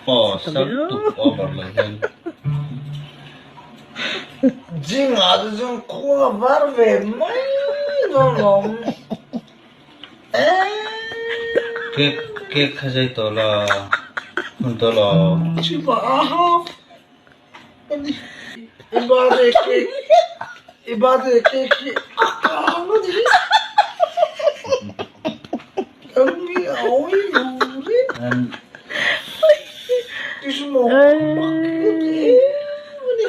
Aw sal tuk over lo hian. Zingah te chuan khua a var ve mai dawn lawm. Cake cake kha zei tawh la hun tawh lo. Chhipa a half ani. I birthday cake i birthday cake hi a kang a ni. Kan mi a awi lo reng. Tismaw mak ka ti em a ni.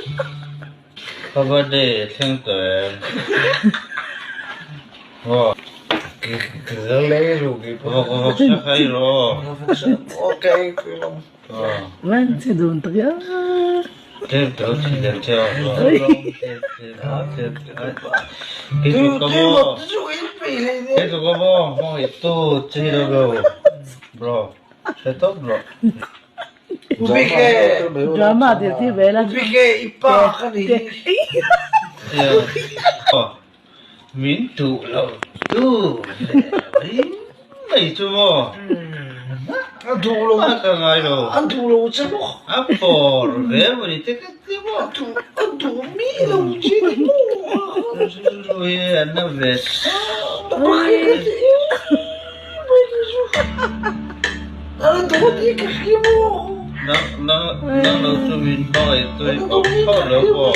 Ka birthday thleng tawh em? Aw. Vawk sa kha i rawh. Bro, hre tawp rawh. Drama tir tir ve la. Min duh lo tu leh mai mai chu maw? A duh lo. A ka ngai lo. A duh lo che maw? A bawr ve maw ni te ka ti maw? A duh a duh mi lo che ni maw? Rilru hi a na ve tawp. Ka ti mai ni chu. A duh ti ka hria maw? Nang nang nang lo chu min hmangaih tu i awm thlawt lo maw?